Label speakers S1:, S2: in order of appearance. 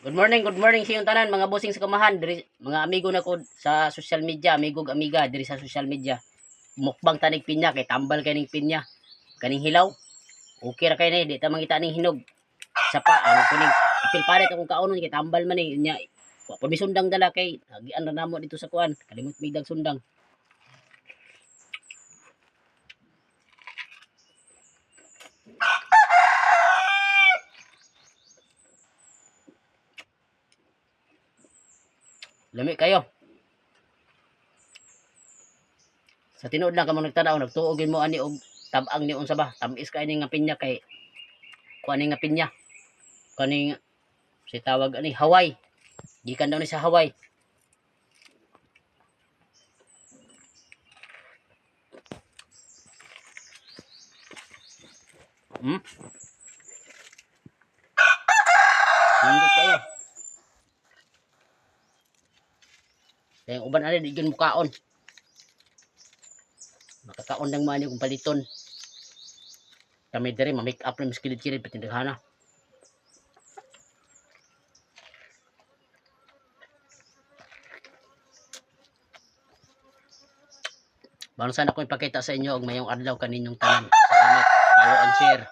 S1: Good morning sa inyong tanan, mga bossing sa kamahan, diri, mga amigo na ko sa social media, amigo ug amiga diri sa social media. Mukbang tanig pinya kay tambal kay ning pinya. Kaning hilaw. Okay ra kay ni, di ta mangita ning hinog. Sa pa ang kuning apil paret akong kaonon kay tambal man ni nya. Wa pa mi sundang dala kay agian ra namo dito sa kuan. Kalimot mig dag sundang. Lami kayo. Sa tinuod lang kamo nagtanaw, nagtuo gyud mo ani og tabang ni unsa ba? Tamis kay ni nga pinya kay kuan ni nga pinya. Kaning si tawag ani Hawaii. Gikan daw ni sa Hawaii. Nindot kayo. Kaya ang uban ani di gyud mukaon. Makakaon lang man kung paliton. Kami diri ma-make up na mas kilid-kilid pati daghana. Baron sana ko ipakita sa inyo og mayong adlaw kaninyong tanan. Salamat. Follow and share.